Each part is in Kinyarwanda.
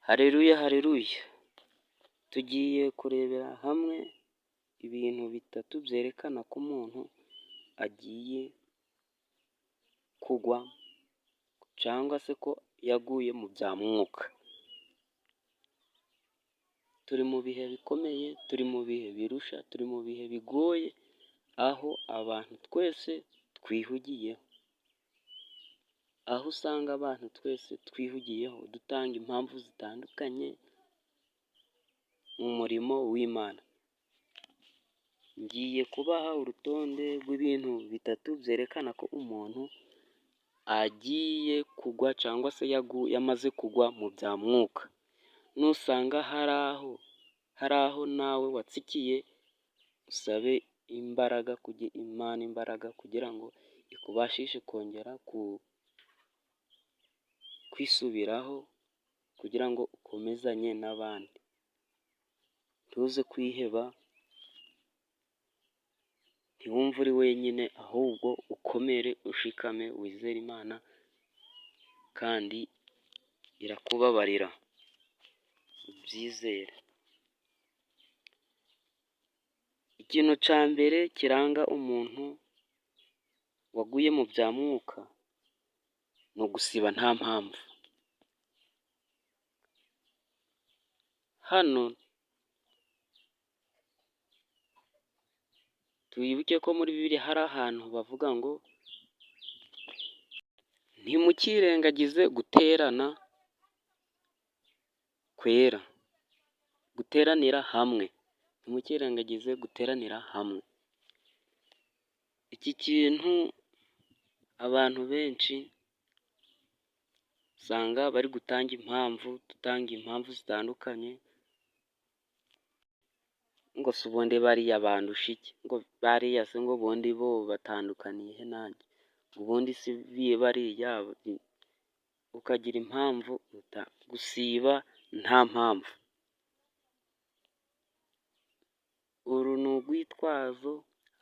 Hareruya, hareruya! Tugiye kurebera hamwe ibintu bitatu byerekana ko umuntu agiye kugwa cyangwa se ko yaguye mu bya mwuka. Turi mu bihe bikomeye, turi mu bihe birusha, turi mu bihe bigoye, aho abantu twese twihugiyeho, aho usanga abantu twese twihugiyeho dutanga impamvu zitandukanye mu murimo w'Imana. Ngiye kubaha urutonde rw'ibintu bitatu byerekana ko umuntu agiye kugwa cyangwa se yamaze kugwa mu bya mwuka. Nusanga hari aho nawe watsikiye, usabe imbaraga, Imana imbaraga kugira ngo ikubashishe kongera kwisubiraho, kugira ngo ukomezanye n'abandi. Ntuze kwiheba, ntiwumve uri wenyine, ahubwo ukomere, ushikame, wizere Imana kandi irakubabarira, ubyizere. Ikintu cya mbere kiranga umuntu waguye mu bya mwuka ni ugusiba nta mpamvu. Hano twibuke ko muri Bibiliya hari ahantu bavuga ngo ntimukirengagize guterana kwera, guteranira hamwe, ntimukirengagize guteranira hamwe. Iki kintu abantu benshi usanga bari gutanga impamvu, dutanga impamvu zitandukanye, ngo se ubundi bariya bandusha iki? Ngo bariya se ngo ubundi bo batandukaniye he nanjye? Ubundi se bariya, ukagira impamvu, gusiba nta mpamvu. Uru ni urwitwazo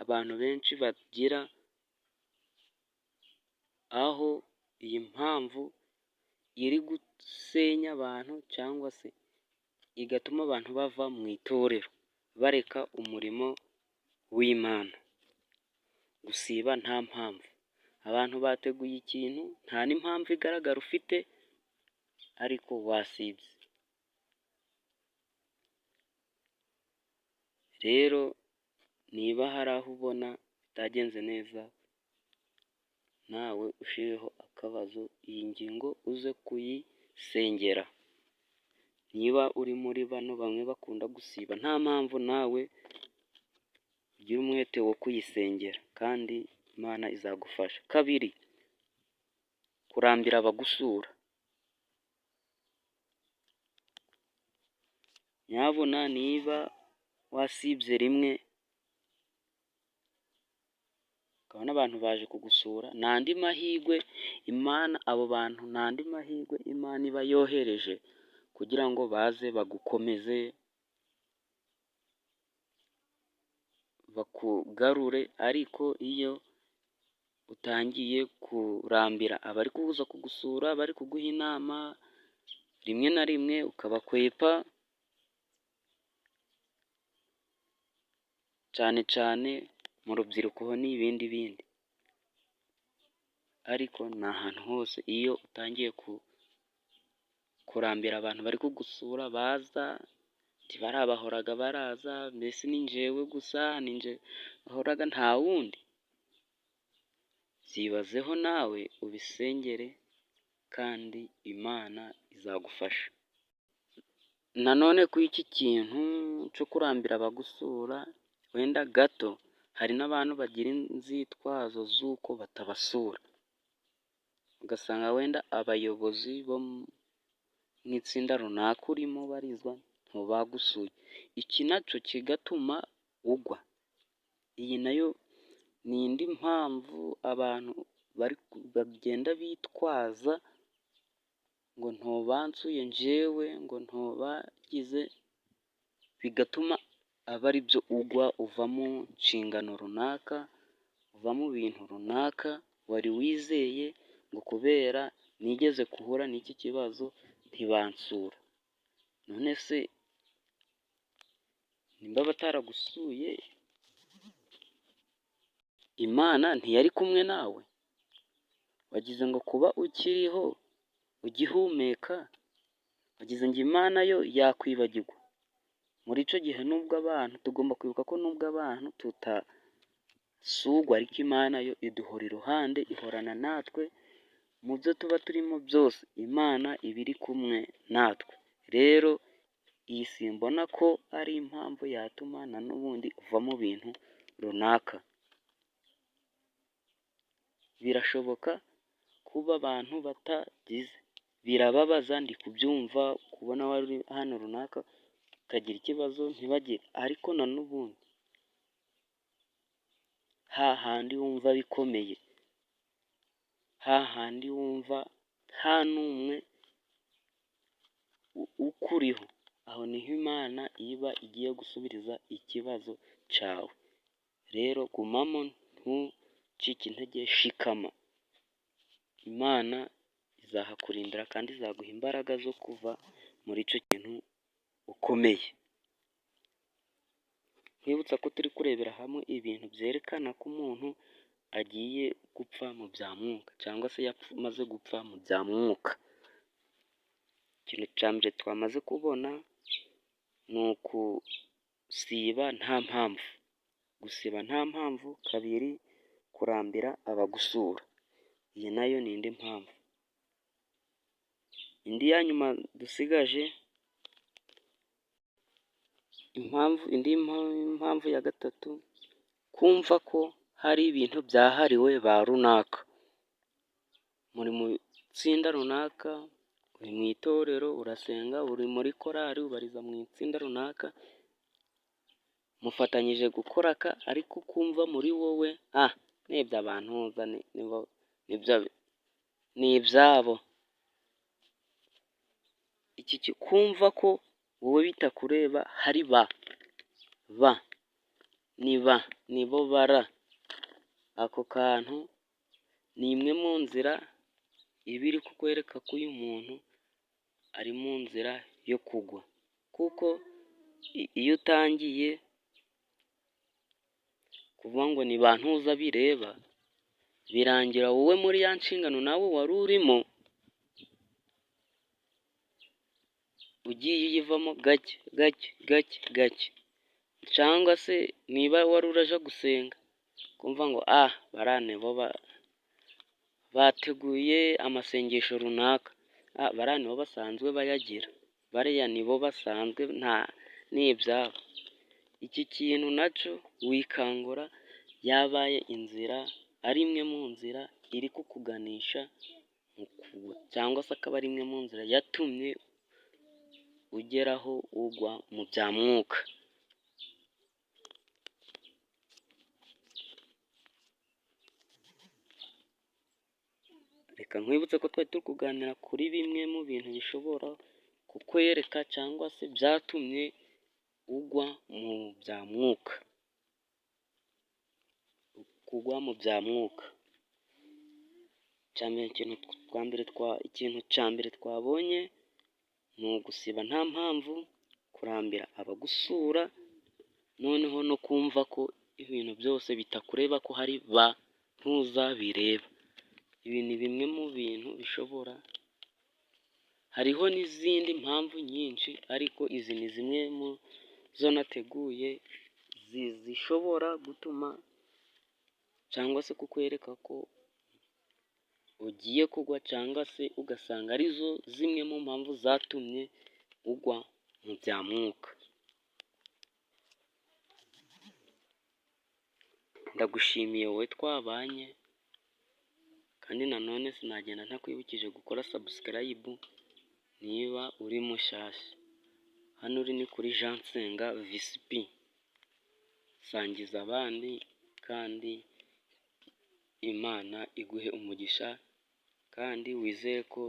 abantu benshi bagira, aho iyi mpamvu iri gusenya abantu cyangwa se igatuma abantu bava mu itorero, bareka umurimo w'Imana. Gusiba nta mpamvu. Abantu bateguye ikintu nta n'impamvu igaragara ufite, ariko wasibye. Rero niba hari aho ubona bitagenze neza, nawe ushireho akabazo, iyi ngingo uze kuyisengera. Niba uri muri bano bamwe bakunda gusiba nta mpamvu, nawe ugire umwete wo kuyisengera kandi Imana izagufasha. Kabiri, kurambira abagusura. Nyabuna niba wasibye rimwe, ukabona abantu baje kugusura, ni andi mahirwe Imana, abo bantu ni andi mahirwe Imana iba yohereje kugira ngo baze bagukomeze, bakugarure, ariko iyo utangiye kurambira abari kuza kugusura, bari kuguha inama, rimwe na rimwe ukabakwepa, cyane cyane mu rubyiruko ho ni ibindi bindi. Ariko ni ahantu hose iyo utangiye kurambira abantu bari kugusura baza, bariya bahoraga baraza, mbese ni njyewe gusa, ni njye bahoraga nta wundi. Byibazeho nawe ubisengere kandi Imana izagufasha. Nanone kuri iki kintu cyo kurambira abagusura, wenda gato, hari n'abantu bagira inzitwazo z'uko batabasura. Ugasanga wenda abayobozi bo mu itsinda runaka urimo ubarizwa ntibagusuye. Iki nacyo kigatuma ugwa. Iyi nayo ni indi mpamvu abantu bagenda bitwaza ngo ntibansuye njyewe, ngo ntibagize, bigatuma aba ari byo ugwa, uva mu nshingano runaka, uva mu bintu runaka wari wizeye, ngo kubera nigeze guhura n'iki kibazo ntibansura. None se nimba bataragusuye, Imana ntiyari kumwe nawe? Wagize ngo kuba ukiriho ugihumeka, wagize ngo Imana yo yakwibagirwa? Muri icyo gihe nubwo abantu tugomba kwibuka ko nubwo abantu tutasugwa, ariko Imana yo iduhora iruhande, ihorana natwe mu byo tuba turimo byose, Imana iba iri kumwe natwe. Rero iyi simbona ko ari impamvu yatuma na n'ubundi uva mu bintu runaka. Birashoboka kuba abantu batagize, birababaza ndi kubyumva, kubona wari uri ahantu runaka ukagira ikibazo ntibagire, ariko na n'ubundi hahandi wumva bikomeye, hahandi wumva nta n'umwe ukuriho, aho niho Imana iba igiye gusubiriza ikibazo cyawe. Rero gumamo ntucike intege, shikama, Imana izahakurindira kandi izaguha imbaraga zo kuva muri icyo kintu ukomeye. Nkwibutsa ko turi kurebera hamwe ibintu byerekana ko umuntu agiye gupfa mu bya mwuka cyangwa se yamaze gupfa mu bya mwuka. Ikintu cya mbere twamaze kubona ni ukusiba nta mpamvu, gusiba nta mpamvu. Kabiri, kurambira abagusura, iyi nayo ni indi mpamvu. Indi ya nyuma dusigaje, impamvu indi mpamvu ya gatatu, kumva ko hari ibintu byahariwe ba runaka. Muri mu itsinda runaka, uri mu itorero urasenga, uri muri korari ubariza mu itsinda runaka, mufatanyije gukora aka, ariko ukumva muri wowe n'ibyo abantu ni ibyabo. Iki kumva ko wowe bitakureba, hari ba ba ni ba nibo bara, ako kantu ni imwe mu nzira iba iri kukwereka ko uyu muntu ari mu nzira yo kugwa, kuko iyo utangiye kuvuga ngo ni ba ntuza bireba, birangira wowe muri ya nshingano nawe wari urimo ugiye uyivamo gake gake gake gake, cyangwa se niba wari urajya gusenga ukumva ngo bariya nibo bateguye amasengesho runaka, bariya nibo basanzwe bayagira, bariya nibo basanzwe ni ibyabo. Iki kintu nacyo wikangura yabaye inzira, ari imwe mu nzira iri kukuganisha mu kugwa, cyangwa se akaba ari imwe mu nzira yatumye ugeraho ugwa mu bya mwuka. Reka nkwibutse ko twari turi kuganira kuri bimwe mu bintu bishobora kukwereka cyangwa se byatumye ugwa mu bya mwuka, kugwa mu bya mwuka. Ikintu cya mbere twabonye ni ugusiba nta mpamvu, kurambira abagusura, noneho no kumva ko ibintu byose bitakureba, ko hari ba ntuza bireba. Ibi ni bimwe mu bintu bishobora, hariho n'izindi mpamvu nyinshi, ariko izi ni zimwe mu zo nateguye zishobora gutuma cyangwa se kukwereka ko ugiye kugwa, cyangwa se ugasanga arizo zimwe mu mpamvu zatumye ugwa mu bya mwuka. Ndagushimiye wowe twabanye, kandi nanone sinagenda ntakwibukije gukora subscribe niba uri mushyashya. Hano uri ni kuri Jean Nsenga VCP. Sangiza abandi kandi Imana iguhe umugisha, kandi wizere ko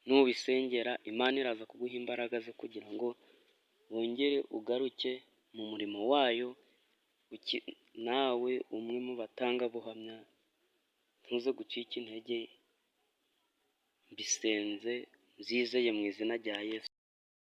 nubisengera Imana iraza kuguha imbaraga zo kugira ngo wongere ugaruke mu murimo wayo, nawe umwe mu batangabuhamya, ntuze gucika intege, mbisenze mbyizeye mu izina rya Yesu.